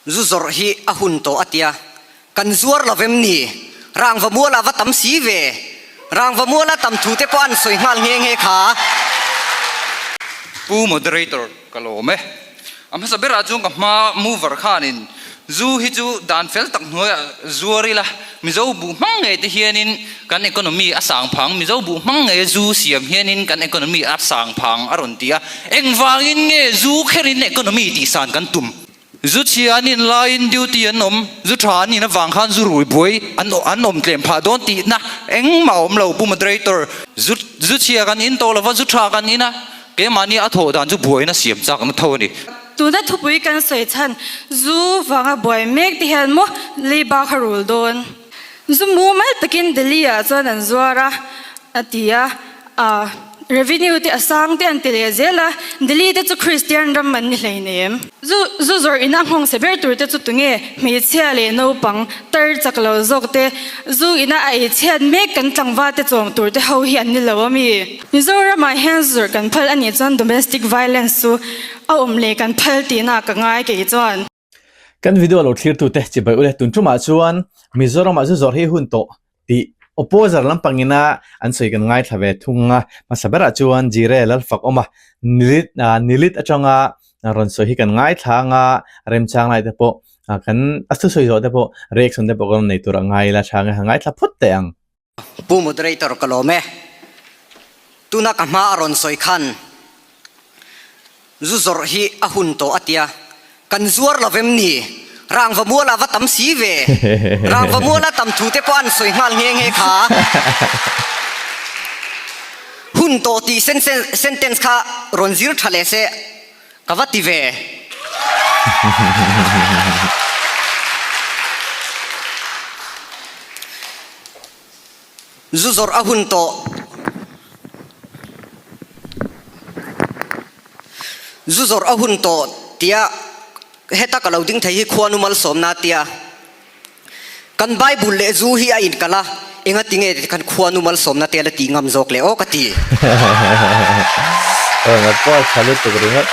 Zu zawrh hi a hun tawh a tia, kan zuar lo vem ni? Rangva muala va tam si ve. Rangva muala tam thu te pawh an sawi nghal nghe nghe kha. Pu Moderator, ka lawm e. A hmasa berah chuan ka hma mover khanin zu hi chu dan fel tak hnuaiah zuar ila, Mizo buh hmang ngei te hianin kan economy a sang phang, Mizo buh hmang ngeia zu siam hianin kan economy a sang phang a rawn ti a. Engvangin nge zu kherin economy tihsan kan tum? Zu chhia an in laiin duty an awm, zu tha an in avang khan zu rui buai an an awm tlem phah dawn tihna engmah a awm lo Pu Moderator. Zu zu chhia kan in tawh lova zu tha kan in a, keimahni a thawh dan chu buaina siam chakna tho a ni. Tuna thupui kan sawi chhan zu vanga buai mek te hian maw leiba kha rul dawn. Zu mumal takin Delhi ah chuan an zuar a, a ti a, a revenue te a sang te an ti leh zel a, Delhi te chu Christian ram an ni hleinem. Zu zu zawrh ina nghawng se ber tur te chu tunge hmeichhia leh naupang tar chak lo zawk te, zu ina a ei chhiat mek kan tlangval te chawm tur te ho hi an ni lo a mi? Mizoramah hian zu zawrh kan phal a nih chuan domestic violence chu a awm leh kan phal tihna ka ngai kei chuan. Kan video lo thlirtute chibai ule tun tumah chuan Mizoramah zu zawrh hi hun tawh tih opposer lampang ina an sawi kan ngaithla ve thung a, hmasa berah chuan Jire Lalfak awm a, nilit nilit atanga rawn sawi hi kan ngaithla anga remchang lai te pawh kan a thusawi zawh te pawh reaction te pawh kan rawn nei tur a ngai ila tha nge han ngaithla phawt teh ang. Pu Moderator ka lawm e. Tuna ka hma a rawn sawi khan zu zawrh hi a hun tawh a tia, kan zuar lo vem ni? Rangva muala va tam si ve. Rangva muala tam thu te pawh an sawi nghal nghe nghe kha. Hun tawh tih sentence kha rawn zir tha leh se ka va ti ve. Zu zawrh a hun tawh. Zu zawrh a hun tawh tia heta ka lo ding thei hi khuanu malsawmna tia kan Bible leh zu hi a inkalh a, engati nge ti khan khuanu malsawmna te la tih ngam zawk le aw ka ti. Aw pawh a tha lutuk ringawt.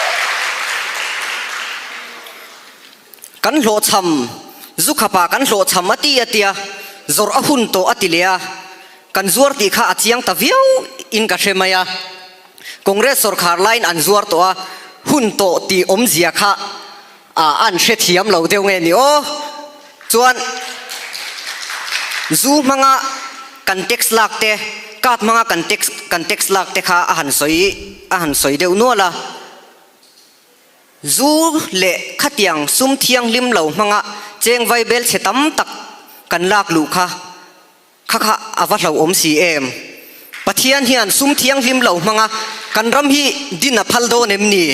Kan hlawhchham, zu khapa kan hlawhchham a ti a tia, zawrh a hun tawh a ti leh a, kan zuar tih kha a chiang ta viau in ka hre mai a. Congress sawrkhar laiin an zuar tawh a, hun tawh tih awmzia kha an hrethiam lo deuh nge ni aw. Chuan zu hmanga kan tax lak te, card hmanga kan tax kan tax lak te kha a han sawi a han sawi deuh nual a. Zu leh khatiang sum thianghlim lo hmanga cheng vaibel chhe tam tak kan lak luh kha kha kha a va hlauhawm si em? Pathian hian sum thianghlim lo hmanga kan ram hi din a phal dawn em ni?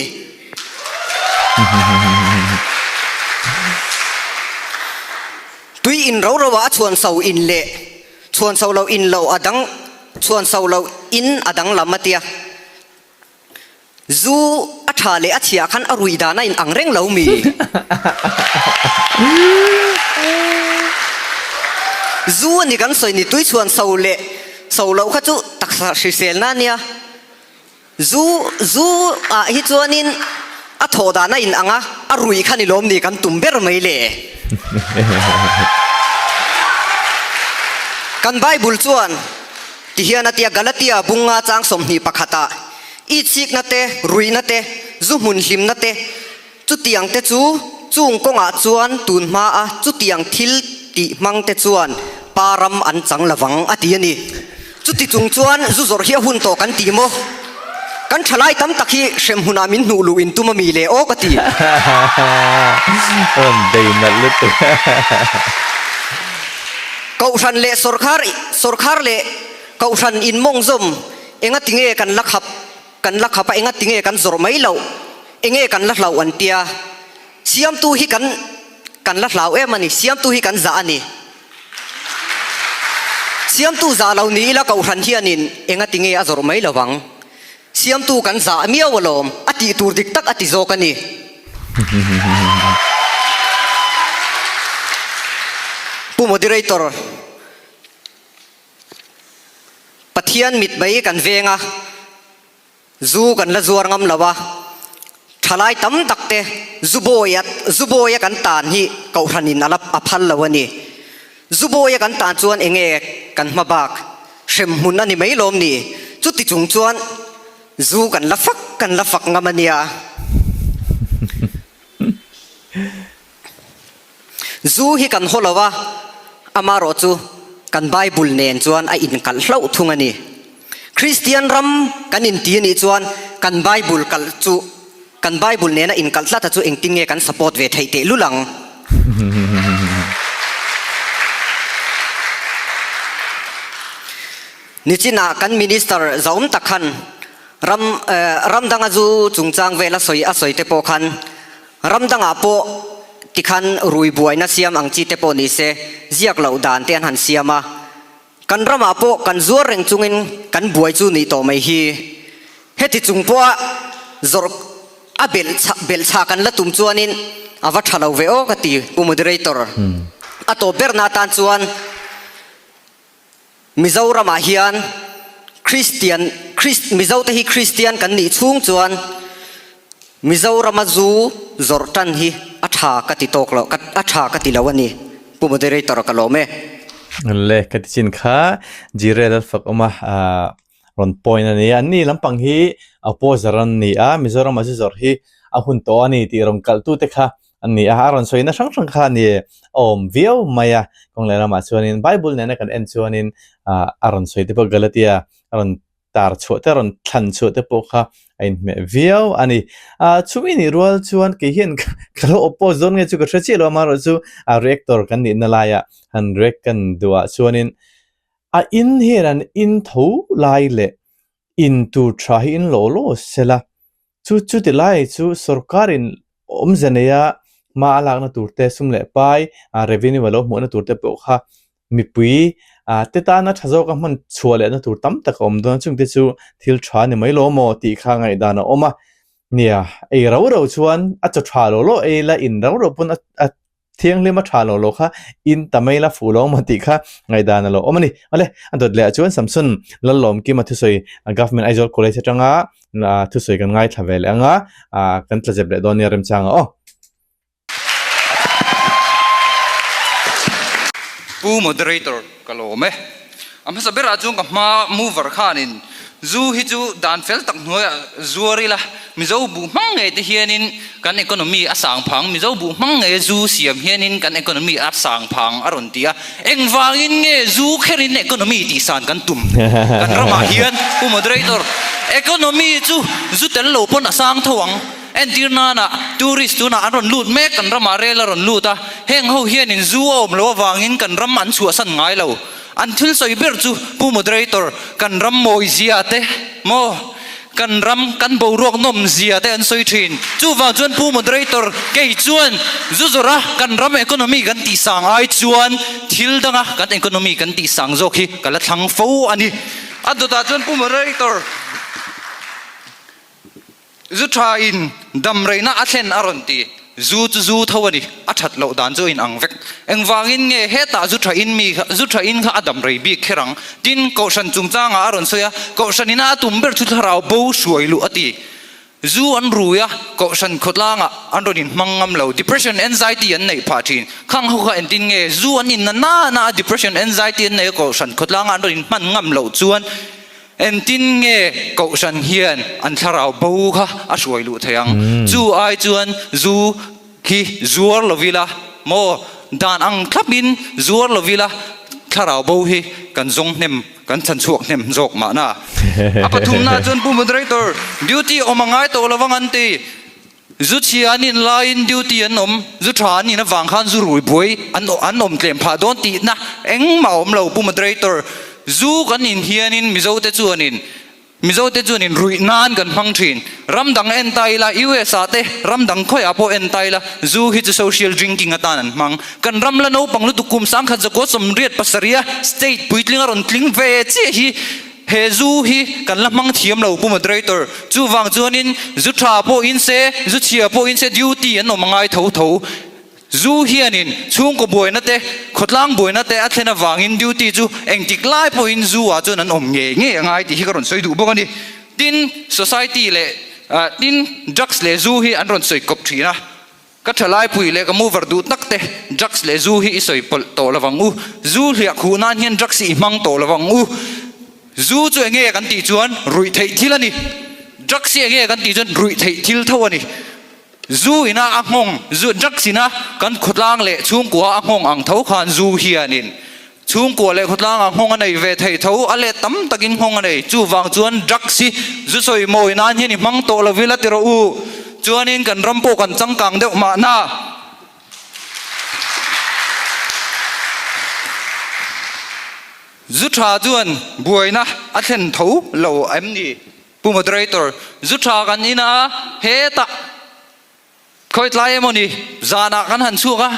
Tui in ro ro ah a chhuan so in leh chhuan so lo in lo a dang chhuan so lo in a danglam a tia. Zu a tha leh a chhia khan a ruih dan a in ang reng lo mi? Zu a ni kan sawi ni tui chhuan so leh so loh kha chu taksa hriselna a nia. Zu zu ah hi chuanin a thawh dan a in ang a, a ruih kha ni lawm ni kan tum ber mai le. Kan Bible chuan. Tihian a tia Galatia bunga chang 21 ah, Itsikna te, ruihna te, zu hmun hlimna te, chutiang te chu chung kawngah chuan tun hmaa chutiang thil tih hmang te chuan pa ram an chang lovang a ti a ni. Chuti chung chuan zu zawrh hi a hun tawh kan ti maw? Kan thalai tam tak hi hremhmunah min hnuh luh in tum a mi le aw ka ti. Rawn bei nalh lutuk. Kohhran leh sawrkhar sawrkhar leh kohhran in mawng zawm enga tinge kan la khap kan la khap a enga tinge kan zawrh mai loh enge kan la hlauh an tia siamtu hi kan kan la hlau em a ni siamtu hi kan zah a ni siamtu zah lo ni ila kohhran hianin enga tinge a zawrh mai lovang siamtu kan zah miau alawm a tih tur dik tak a ti zawk a ni. Pu Moderator, Pathian mit mai kan veng a, zu kan la zuar ngam lo a, tha. Thalai tam tak te Zubawia Zubawia kan tan hi Kohhranin a la a phal lo a ni. Zubawia kan tan chuan enge kan hma bak hrem hmun a ni mai lawm ni? Chuti chung chuan zu kan la fak kan la fak ngam a nia. Zu hi kan haw lo a, amarawh chu kan Bible nen chuan a inkalh hlauh thung a ni. Kristian ram kan inti a nih chuan kan Bible kalh chu kan Bible nena inkalh tlat a chu engtin nge kan support ve theih teh lul ang? Nichinah kan Minister zaum tak khan ram ram danga zu chungchang vel a sawi a sawi te pawh khan Ram dangah pawh tikhan rui buaina siam ang chi te pawh ni se, ziak loh dan te an han siam a. Kan ramah pawh kan zuar reng chungin kan buai chu nih tawh mai hi. Heti chung pawha zawrh a belh belh chhah kan la tum chuanin a va tha lo ve aw ka ti Pu Moderator. A tawp berna atan chuan. Mizoramah hian Kristian, Krist, Mizote hi Kristian kan nih chhung chuan Mizorama zu zawrh tan hi a tha ka ti tawk lo, a tha ka ti lo a ni. Pu Moderator ka lawm e. Le ka ti chin kha Jirel a fak awm a, rawn point a ni a. Anni lampang hi opposer an ni a, Mizorama zu zawrh hi a hun tawh a ni tih rawn kalhtute kha A ni a, a rawn sawina hrang hrang kha a ni a awm viau mai a, kawng leh lamah chuanin Bible nena kan en chuanin ah a rawn sawi te pawh Galatia a rawn tar chhuah te a rawn thlan chhuah te pawh kha a inhmeh viau a ni. Ah chumi nih rual chuan kei hian ka lo oppose dawn nge chu ka hre chiah lo amaherawh chu a reactor kan nihna laiah han react kan duhah chuanin a in hian an in tho lai leh in tur tha hi in law law sela Chu chuti lai chu sorkarin awmze neia hma a lakna tur te, sum leh pai, revenue a lo hmuhna tur te pawh kha mipui te tana tha zawka hman chhuah lehna tur tam tak a awm dawn a, chungte chu thil tha a ni mai lo maw tih kha ngaihdan a awm a. Nia, ei rau rau chuan a chaw tha lo lo ei la, in rau rau pawn a Thianghlim a tha lo lo kha in ta mai la fuh lo maw tih kha ngaihdan a lo awm a ni. Awle, a dawt leh ah chuan Samson Lallawmkima thusawi Government Aizawl College atanga thusawi kan ngaithla ve leh ang a, kan tla zep leh dawn nia remchanga aw. Pu Moderator ka lawm e. A hmasa berah chuan ka hma mover khanin zu hi chu dan fel tak hnuaiah zuar ila, Mizo buh hmang ngei te hianin kan economy a sang phang, Mizo buh hmang ngeia zu siam hianin kan economy a sang phang a rawn ti a. Engvangin nge zu kherin economy tihsan kan tum kan ramah hian? Pu Moderator, economy chu zu tel lo pawn a sang tho ang. Entir nana tourist tunah an rawn lut mek, kan ramah rel a rawn lut a, heng ho hianin zu a awm loh avangin kan ram an chhuahsan ngai lo. An thil sawi ber chu Pu Moderator, kan ram mawi zia te maw, kan ram kan boruak nawm zia te an sawi thin. Chuvang chuan Pu Moderator, kei chuan zu zawrh a kan ram economy kan tih sang ai chuan thil danga kan economy kan tih sang zawk hi ka la thlang fo a ni. A dawtah chuan Pu Moderator, Zu tha in dam reihna a thlen a rawn ti. Zu chu zu tho a ni, a that loh dan chu a inang vek. Engvangin nge hetah zu tha in mi kha, zu tha in kha a dam rei bik kher ang? Tin, Kohhran chungchangah a rawn sawi a, Kohhran ina a tum ber chu thlarau bo hruai luh a ti. Zu an rui a, Kohhran khawtlangah an rawn inhmang ngam lo. Depression, anxiety an neih phah thin. Khang ho kha engtin nge zu an inna nana a depression, anxiety an neih a Kohhran khawtlangah an rawn inhman ngam loh chuan, Engtin nge Kohhran hian an thlarau bo kha a hruai luh theih ang? Chu ai chuan zu hi zuar lo ila maw? Dan ang thlapin zuar lo ila thlarau bo hi kan zawng hnem, kan chhan chhuak hnem zawk mahna. A pathumna chuan Pu Moderator, duty awm a ngai tawh lo vang an ti. Zu chhia an in laiin duty an awm, zu tha an in avang khan zu rui buai an an awm tlem phah dawn tihna engmah a awm lo Pu Moderator. Zu kan in hianin Mizote chuanin Mizote chuanin ruih nan kan hmang thin. Ram dang en ta ila US ah te ram dang khawiah pawh en ta ila zu hi chu social drinking atan an hmang. Kan ram la naupang lutuk kum sangkhat zakua sawmriat pasarih a state puitling a rawn tling ve chiah hi He zu hi kan la hmang thiam lo Pu Moderator, chuvang chuanin zu tha pawh in se, zu chhia pawh in se duty an awm a ngai tho tho. Zu hianin chhungkaw buaina te, khawtlang buaina te a thlen avangin duty chu engtik lai pawhin zu ah chuan an awm ngei ngei a ngai tih hi ka rawn sawi duh bawk a ni. Tin, society leh. Tin, drugs leh zu hi an rawn sawi kawp thin a. Ka thalaipui leh ka mover duh tak te, drugs leh zu hi i sawi pawlh tawh lovang u. Zu hliah khuh nan hian drugs hi i hmang tawh lovang u. Zu chu enge kan tih chuan ruih theih thil a ni. Drugs hi enge kan tih chuan ruih theih thil tho a ni. Zu ina a nghawng, zu drugs ina kan khawtlang leh chhungkua a nghawng ang tho khan zu hianin chhungkua leh khawtlang ah nghawng a nei ve thei tho, a let tam takin nghawng a nei. Chuvang chuan drugs hi zu sawi mawi nan hian i hmang tawh lo ila ti rawh u. Chuanin kan ram pawh kan changkang deuh mahna. Zu tha chuan buaina a thlen tho lo em ni? Pu Moderator, zu tha kan in a, hetah khawi tlai emaw ni, zanah kan han chhuak a,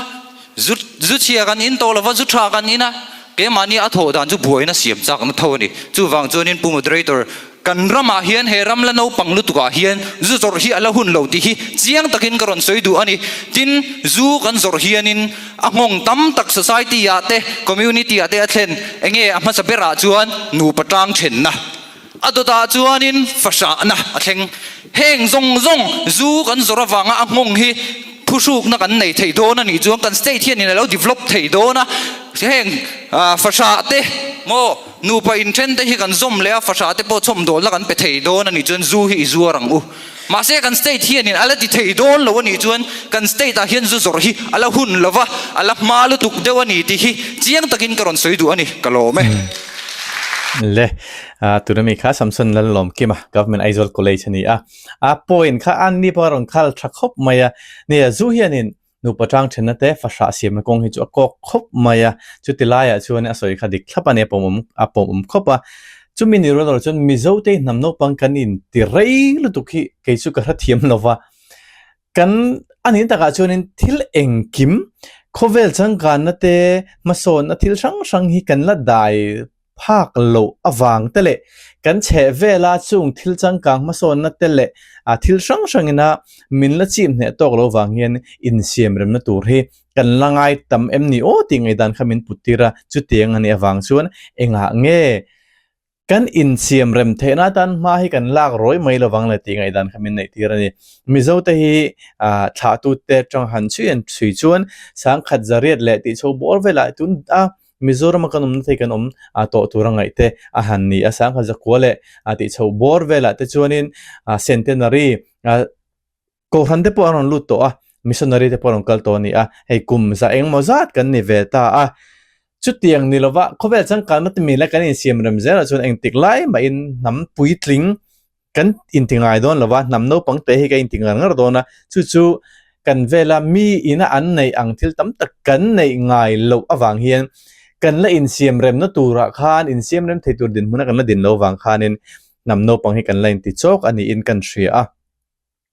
zu zu chhia kan in tawh lova zu tha kan in a, keimahni a thawh dan chu buaina siam chakna tho a ni. Chuvang chuanin Pu Moderator, kan ramah hian he ram la naupang lutukah hian zu zawrh hi a la hun lo tih hi chiang takin ka rawn sawi duh a ni. Tin, zu kan zawrh hianin a nghawng tam tak society ah te, community ah te a thlen, enge a hmasa berah chuan nupa tang thenna. A dawtah chuanin fahrahna a thleng. Heng zawng zawng zu kan zawrh avanga a nghawng hi phuhrukna kan nei thei dawn a nih chuan kan state hianin a lo develop thei dawn a. Heng fahrah te maw nupa inthen te hi kan zawm leh a, fahrah te pawh chhawmdawlna kan pe thei dawn a nih chuan zu hi i zuar ang u. Mahse kan state hianin a la ti thei dawn lo a nih chuan kan state ah hian zu zawrh hi a la hun lo va, a la hma lutuk deuh a ni tih hi chiang takin ka rawn sawi duh a ni, ka lawm e. Le, tuna mi kha Samson Lallawmkima, Government Aizawl College a ni a. A point kha an ni pawh a rawn khal tha khawp mai a. Nia, zu hianin Nupa tang thenna te fahrah siamna kawng hi chu a kawk khawp mai a, chuti laiah chuan a sawi kha dik thlap a ni, a pawm a pawm awm khawp a. Chumi ni rual erawh chuan Mizote hnam naupang kan inti rei lutuk hi kei chu ka hrethiam lo va, kan a nih takah chuanin thil engkim khawvel changkanna te hmasawnna thil hrang hrang hi kan la dai phak loh avang te leh kan chheh vela chung thil changkang hmasawnna te leh a thil hrang hrangina min la chim hneh tawk lo vang hian insiamremna tur hi kan la ngai tam em ni aw tih ngaihdan kha min put tir a, chutiang a nih avang chuan engah nge kan insiamrem theihna atan hma hi kan lak rawi mai lovang le tih ngaihdan kha min neih tir a ni. Mizo te hi ah thlahtute tang han chhui an chhui chuan sangkhat zariat leh tih chho bawr velah tun a Mizorama kan awmna thei kan awm tawh tur a ngaih te a han ni a, sangha zakua leh a tih chho bawr velah te chuanin centenary kohhran te pawh an rawn lut tawh a, missionary te pawh an rawn kal tawh a ni a, hei kum za engmaw zat kan ni ve ta a, chutiang ni lova khawvel changkanna te mila kan insiam rem zelah chuan engtik lai mahin hnam puitling Kan inti ngai dawn lo va, hnam naupang te hi ka inti ngar ngar dawn a, chu chu kan vela mi ina an neih ang thil tam tak kan neih ngai loh avang hian kan la insiam remna turah khan insiam rem thei tur dinhmuna kan la din lo vang khanin hnam naupang hi kan la inti chawk a niin kan hria a.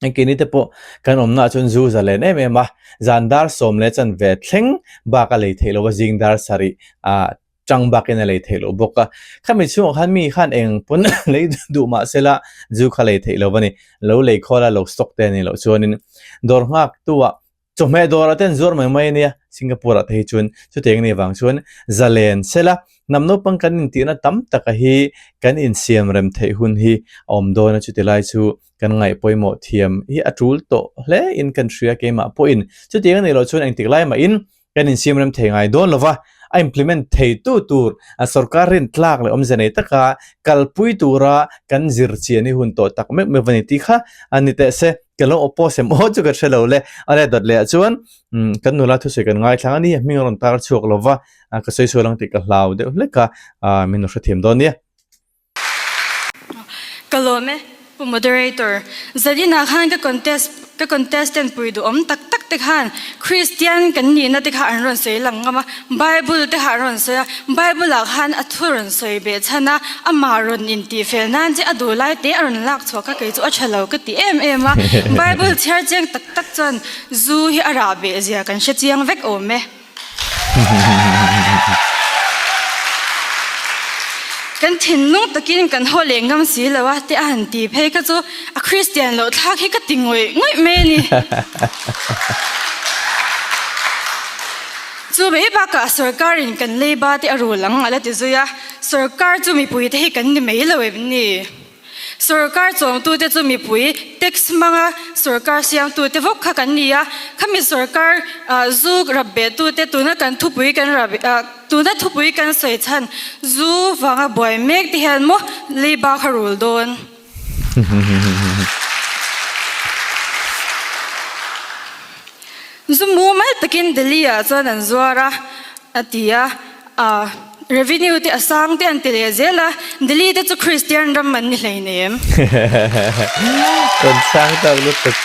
Engkini te pawh kan awmnaah chuan zu zalen em em a, zan dar 10 leh chanve thleng bak a lei theih lo a, zing dar sarih ah Chang bakin a lei theih loh bawk a. Khami chhungah khan mi khan eng pawn lei duh mah sela zu kha lei theih lo a ni. Lo lei khawl a, lo stock te a nih loh chuanin dawr nghak tu ah chawhmeh dawrah te an zuar mai mai a nia. Singapore ah te hi chuan chutiang a nih vang chuan zalen sela hnam naupang kan intihna tam taka hi kan insiam rem theih hun hi a awm dawn a chuti lai chu kan ngaih pawimawh thiam hi a tul tawh hle in kan hria keimah pawhin chutiang a nih loh chuan engtik lai mahin Kan insiam rem thei ngai dawn lova, a implement theitu tur sorkar rin tlak leh awmze nei taka kalpui tura kan zir chian hi hun tawh tak meuh meuh a ni tih kha a ni teh se. Ka lo oppose em aw chu ka hre lo le. A le dawt leh ah chuan kan nula thusawi kan ngaithlang a ni, a hming a rawn tar chhuak lova, ka sawi sual ang tih ka hlau deuh hlek a, min lo hrethiam dawn nia. Ka lawm e, Pu Moderator. Zaninah khan ka contest ka contestant pui duhawm tak tak te khan Kristian kan nihna te kha an rawn sawi lang ngam a, Bible te kha an rawn sawi a, Bible ah khan a thu rawn sawi beh chhan a, amah rawn intihfel nan che a duh lai te a rawn lak chhuah kha kei chu a tha lo ka ti em em a, Bible chhiar chiang tak tak chuan zu hi a rah beh zia kan hre chiang vek awm e. Kan thinlung takin kan haw leh ngam si lo a te a han ti phei kha chu a Kristian loh thlak hi ka ti ngawih ngawih mai a ni. Chu mai bakah sorkarin kan leiba te a rul ang a la ti zui a, sorkar chu mipui te hi kan ni mai lo em ni? Sorkar chawmtute chu mipui tax hmanga sorkar siamtute vawk kha kan ni a, khami sorkar zu rap behtute tuna kan thupui kan rap tuna thupui kan sawi chhan zu vanga buai mek te hian maw leiba kha rul dawn. Zu mumal takin Delhi ah chuan an zuar a, a ti a, a revenue te a sang te an ti leh zel a, Delhi te chu Christian ram an ni hleinem. Kan sang tak lutuk.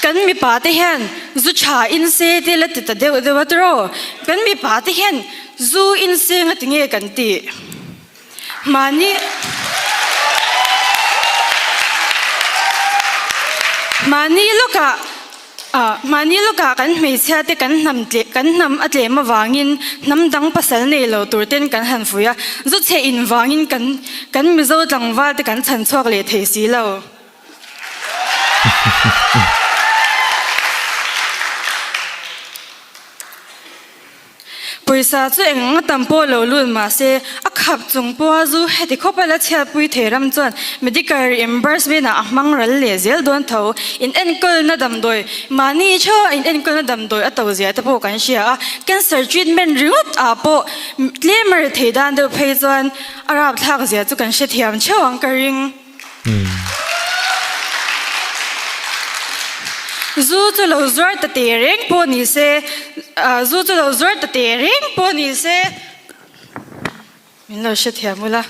Kan mipa te hian zu tha in se te la ti ta deuh deuh a tiraw? Kan mipa te hian zu in se nga ti nge kan tih? Mahni Mahni lawkah ah mahni lawkah kan hmeichhia te kan hnam tle kan hnam a tlem avangin hnam dang pasal nei lo tur ten kan han fuih a, zu chhe in vangin kan kan Mizo tlangval te kan chhan chhuak leh thei si lo. Pawisa chu eng anga tam pawh lo lut mahse, a khap chung pawha zu heti khawp a la chhiatpui thei ram chuan medical reimbursement ah a hmang ral leh zel dawn tho. In enkawlna damdawi, mahni theuha in enkawlna damdawi a to zia te pawh kan hria a, cancer treatment ringawt ah pawh tlem a rethei dan deuh phei chuan a rapthlak zia chu kan hrethiam theuh ang ka ring. Zu chu lo zuar ta teh reng pawh ni se, zu chu lo zuar ta teh reng pawh ni se, min lo hrethiam ula.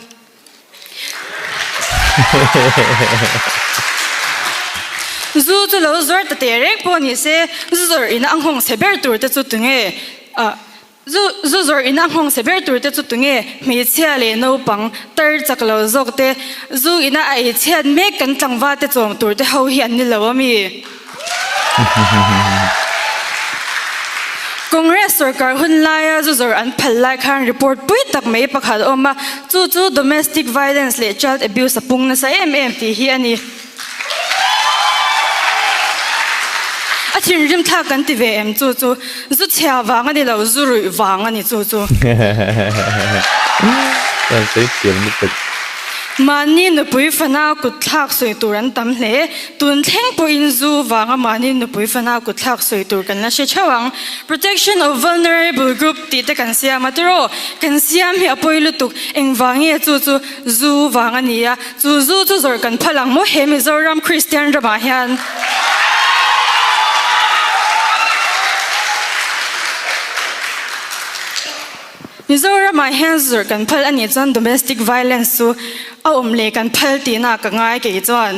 Zu chu lo zuar ta teh reng pawh ni se, zu zawrh ina a nghawng chhe ber tur te chu tunge? Zu zu zawrh in a nghawng chhe ber tur te chu tunge hmeichhia leh naupang tar chak lo zawk te, zu ina a ei chhiat mek kan tlangval te chawm tur te ho hi an ni lo a mi? Congress sorkar hun laia zu zawrh an phal lai khan report pui tak mai pakhat a awm a, chu chu domestic violence leh child abuse a pung nasa em em tih hi a ni. A thinrim thlak kan ti ve em chu chu zu chhia vang a ni lo, zu ruih vang a ni chu chu. Kan sawi thiam lutuk. Mahni nupui fana kut thlak sawi tur an tam hle. Tun thleng pawhin zu vanga mahni nupui fana kut thlak sawi tur kan la hre theuh ang. Protection of vulnerable group tih te kan siam a tiraw? Kan siam hi a pawi lutuk. Engvang nge chu chu zu vang a ni a? Chu zu chu zawrh kan phal ang maw he Mizoram Kristian ramah hian? Mizoramah hian zawrh kan phal a nih chuan domestic violence chu a awm leh kan phal tihna ka ngai kei chuan.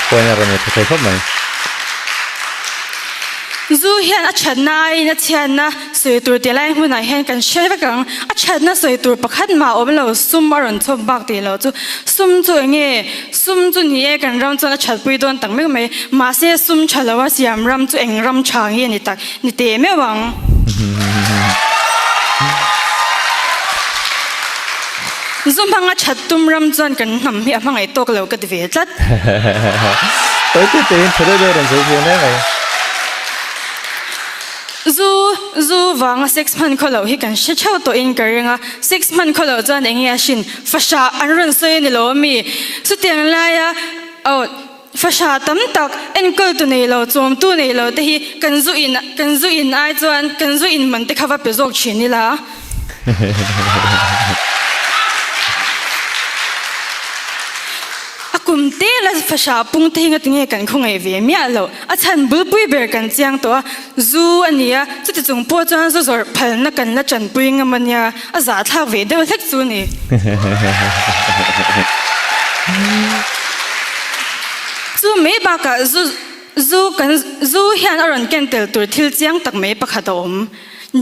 Point a rawn nei tha thei khawp mai. Zu hian a thatna aiin a chhiatna sawi tur tih lai hmunah hian kan hre vek ang. A thatna sawi tur pakhat mah a awm lo, sum a rawn chhawp bak tih loh chu. Sum chu eng nge? Sum chu ni e, kan ram chuan a thatpui dawn tak mek mai. Mahse sum tha lo a siam ram chu eng ram tha nge ni tak? Ni teh meuh ang. Zu hmanga that tum ram chuan kan hnam hi a hmangaih tawk lo ka ti ve tlat. Tawi te te in tha deuh deuh rawn sawi thiam hle mai. Zu zu vanga sex hman khaw loh hi kan hre theuh tawh in ka ring a, sex hman khaw loh chuan eng nge a hrin fahrah an rawn sawi a ni lo ami? Chutiang laia aw. Fahrah tam tak, enkawltu nei lo, chawmtu nei lo te hi kan zu in kan zu in ai chuan kan zu in man te kha va pe zawk thin ila. A kum te la fahrah pung te hi ngatinge kan khawngaih ve miah loh. A chhan bulpui ber kan chiang tawh a, zu a ni a, chuti chung pawh chuan zu zawrh phalna kan la tanpui ngam a nia, a zahthlak ve deuh hlek chu ni. Chu mai bakah zu zu kan zu hian a rawn ken tel tur thil chiang tak mai pakhat a awm.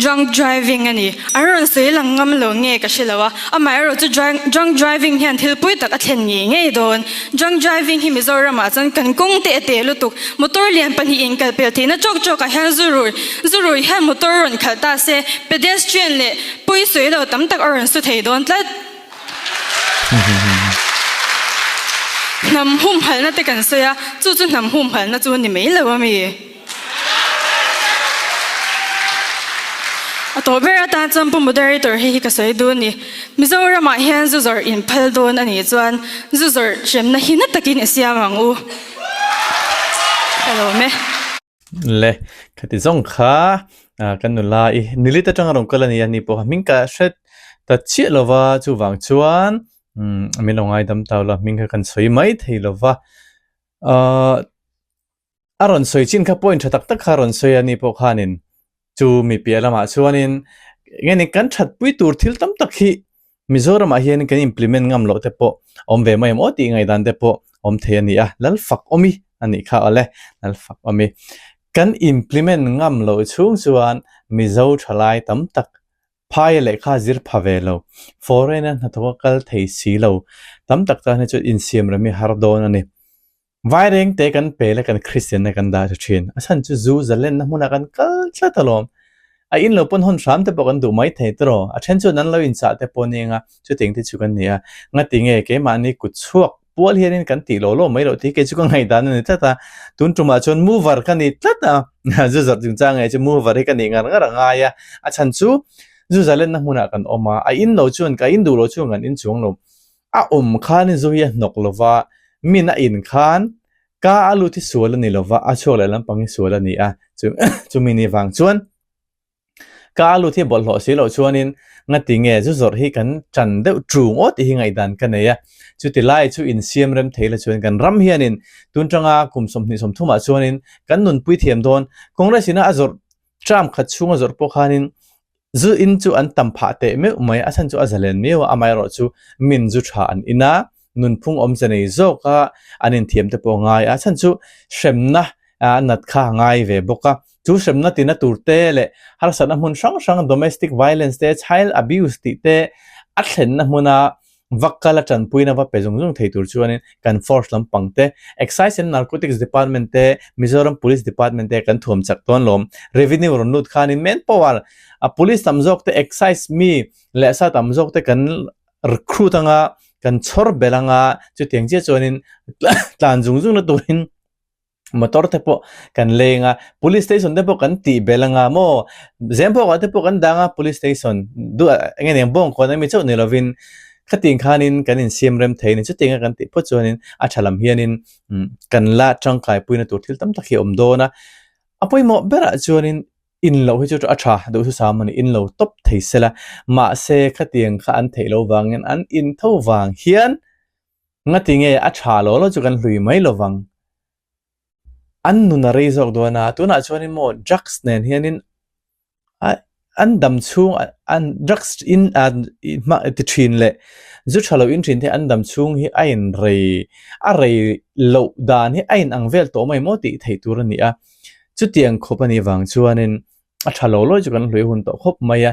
Drunk driving a ni. An rawn sawi lang ngam lo nge ka hre lo a, amaherawh chu drunk driving hian thil pui tak a thlen ngei ngei dawn. Drunk driving hi Mizoramah chuan kan kawng te a teh lutuk. Motor lian pahnihin kal pel theihna chawk chawkah hian zu rui zu rui hian motor rawn khalh ta se, pedestrian leh pawi sawi lo tam tak a rawn su thei dawn tlat. Hnam humhalhna te kan sawi a, chu chu hnam humhalhna chu ni mai lo a mi? A tawh ber atan chuan Pu Moderator hei hi ka sawi dun ni. Mizoramah hian zu zawrh in phal dawn a nih chuan zu zawrh hremna hi na takin i siam ang u. Ka lawm e. Le, khati zawng kha kan nula i nilit atanga rawn kal a ni a, ni pawh kha hming ka hre ta chiah lo va, chuvang chuan min lo ngaidam tau la, hming kha kan sawi mai thei lo va. A rawn sawi chin kha point tha tak tak kha a rawn sawi a ni pawh khanin chu mi piah lamah chuanin enge ni kan thatpui tur thil tam tak hi Mizoramah hian kan implement ngam loh te pawh awm ve mai em aw tih ngaihdan te pawh awm thei a ni a, lal fak awmi a nih kha awle, lal fak awmi. Kan implement ngam loh chhung chuan Mizo thalai tam tak phaia lehkha zir pha ve lo, foreign a hnathawk a kal thei si lo tam tak tan hi chuan insiam rem hi har dawn a ni. Vaireng te kan pe la kan Kristianna kan dah tha thin. A chhan chu zu zalenna hmunah kan kal tlat alawm. A in lo pawn hawn hram te pawh kan duh mai thei tawh. A then chuan an lo inchah te pawh nia chutiang te chu kan ni a. Ngati nge keimahni kut chhuak pual hianin kan tih lawh lawh mai loh tih kei chu ka ngaihdan a ni tlat a. Tun tumah chuan mover ka ni tlat a. Zu zawrh chungchang nge chu mover hi ka nih ngar ngar a ngai a. A chhan chu zu zalenna hmunah kan awm a. A in lo chuan ka in duh loh chuan kan in chuang lo. A awm khan zu hi a hnawk lo va, min a in khan ka a lut hi sual a ni lo va, a chhuak leh lampang hi sual a ni a, chumi ni vang chuan ka a lut hi bawlhhlawh si loh chuanin ngati nge zu zawrh hi kan tan deuh ṭung aw tih hi ngaihdan ka nei a, chuti lai chu insiam rem thei la chuan kan ram hianin tun tanga kum 20 30 ah chuanin kan nunpui thiam dawn, Congress ina a zawrh term khat chhung a zawrh pawh khanin Zu in chu an tam phah teh meuh mai, a chhan chu a zalen miau a, amaherawh chu min zu tha an in a, nunphung awmze nei zawk a, an inthiam te pawh a ngai a, a chhan chu hremna a nat kha a ngai ve bawk a, chu hremna tina tur te leh harsatna hmun hrang hrang domestic violence te, child abuse tih te a thlenna hmuna Va kal a tanpuina va pe zung zung thei tur chuanin kan force lampang te, Excise and Narcotics Department te, Mizoram Police Department te kan thuam chak dawn lawm. Revenue rawn lut khanin manpower a police tam zawk te, excise mi leh sa tam zawk te kan recruit anga kan chhawr belh anga chutiang chiah chuanin tlan zung zung na turin Motor te pawh kan leng a, police station te pawh kan tih belh anga maw Zempawkah te pawh kan dang a police station duh eng nge niang bawngkawn ami chauh ni lovin khatiang khanin kan insiam rem thei a ni chutianga kan tih phawt chuanin a tha lam hianin kan la tangkai puina tur thil tam tak hi a awm dawn a, a pawimawh berah chuanin in loh hi chu a tha duhthusam a ni in lo tawp thei sela mahse khatiang kha an theih loh vangin an in tho vang hian. Ngati nge a tha lo lo chu kan hlui mai lovang. An nun a rei zawk dawn a, tunah chuanin maw drugs nen hianin an dam chhung an drugs in hma ti thin leh zu tha lo in thin te an dam chhung hi a in rei a rei loh dan hi a in ang vel tawh mai maw tih theih tur a ni a. Chutiang khawp a nih vang chuanin a tha lo lo chu kan hlui hun tawh khawp mai a.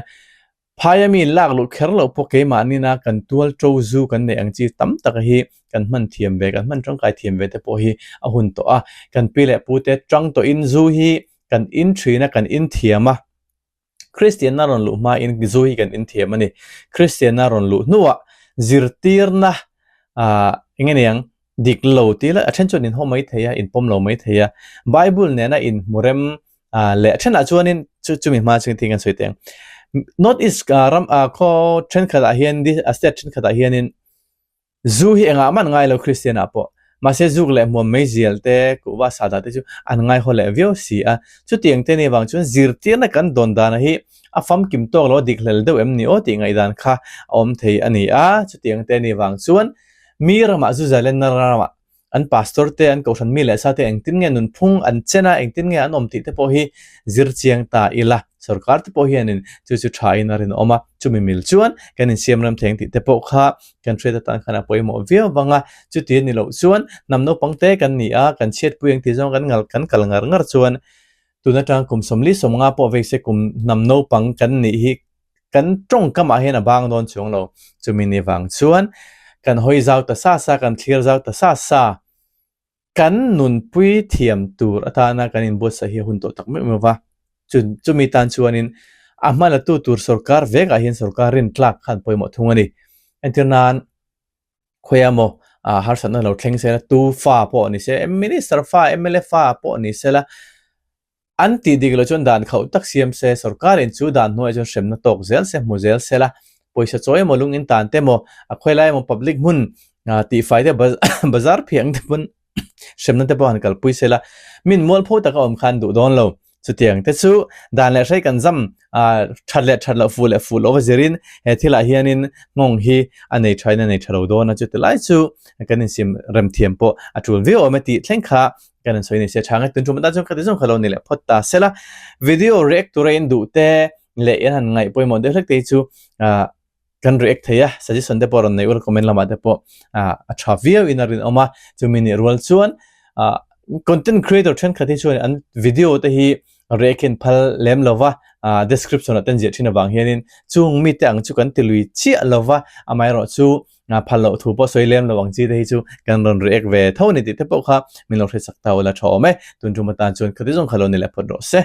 Phaia mi lak luh kher loh pawh keimahnin a kan tual ṭo zu kan neih ang chi tam tak hi kan hman thiam ve, kan hman ṭangkai thiam ve te pawh hi a hun tawh a. Kan pi leh pu te ṭang tawhin zu hi kan in ṭhin a, kan in thiam a. Kristianna rawn luh hmain zu hi kan in thiam a ni. Kristianna rawn luh hnuah zirtirna ah eng nge niang dik lo tih la a ṭhen chuan in haw mai thei a, in pawm lo mai thei a. Bible nena inhmu rem Ah leh a thenah chuanin chu chumi hma chu engtin kan sawi teh ang North East ah ram ah khaw thenkhatah hian a state thenkhatah hianin zu hi engah mah an ngai lo Christian ah pawh mahse zuk leh hmuam mai zial te kuhva sahdah te chu an ngai haw leh viau si a chutiang te ni vang chuan zirtirna kan dawn danah hi a famkim tawk lo a dik hlel deuh em ni aw tih ngaihdan kha a awm thei a ni a chutiang te ni vang chuan mi ramah zu zalenna ramah An pastor te, an kohhran mi leh sa te engtin nge nunphung an chen a, engtin nge an awm tih te pawh hi zir chiang ta ila. Sorkar te pawh hianin chu chu tha in a rinawm a, chumi mil chuan kan insiam ram theng tih te pawh kha kan hriat atan khan a pawimawh viau vang a. Chuti a ni loh chuan hnam naupang te kan ni a, kan chhiatpui ang tih zawng kan ngal kan kal ngar ngar chuan tun atang kum 40, 50 pawh vei se kum hnam naupang kan nih hi Kan tawngkamah hian a bang dawn chuang lo. Chumi ni vang chuan kan hawi zau ta sa sa, kan thlir zau ta sa sa. Kan nunpui thiam tur atana kan inbuatsaih hi a hun tawh tak meuh meuh va. Chumi tan chuanin a hma latu tur sorkar vekah hian sorkar rintlak khan pawimawh thung a ni. Entir nan khawi emaw harsatna lo thleng sela, tu fa pawh ni se, minister fa, mla fa pawh ni sela. An tih dik loh chuan dan khauh tak siam se, sorkarin chu dan hnuaiah chuan hremna tawk zel se, hmu zel se la, pawisa chawi emaw lung in tan te emaw, a khawi lai emaw public hmun tihfai te bazar phiang te pawn hremna te pawh han kalpui se la, min mualpho taka awm khan duh dawn lo. Chutiang te chu dan leh hrei kan zam that leh that loh fuh leh fuh loh va zirin he thilah hianin nghawng hi a nei thain a nei tha lo dawn a, chuti lai chu kan insim rem thiam pawh a tul viau awm e tih thleng kha kan insawi ni se tha nge tun tum atan chuan khati zawng kha lo ni leh phawt ta se la. Video react tura in duh te leh in han ngaih pawimawh deuh hlek te hi chu kan react thei a, suggestion te pawh rawn nei ula comment lamah te pawh a tha viau in a rinawm a, chumi nih rual chuan content creator thenkhat hi chuan an video te hi react in phal lem lova description ah te an ziah thin avang hianin chung mite ang chu kan ti lui chiah lova amaherawhchu phal loh thu pawh sawi lem lo ang chi te hi chu kan rawn react ve tho a ni tih te pawh kha min lo hre chak ta ula tha awm e, tun tum atan chuan khati zawng kha lo ni leh phawt rawh se.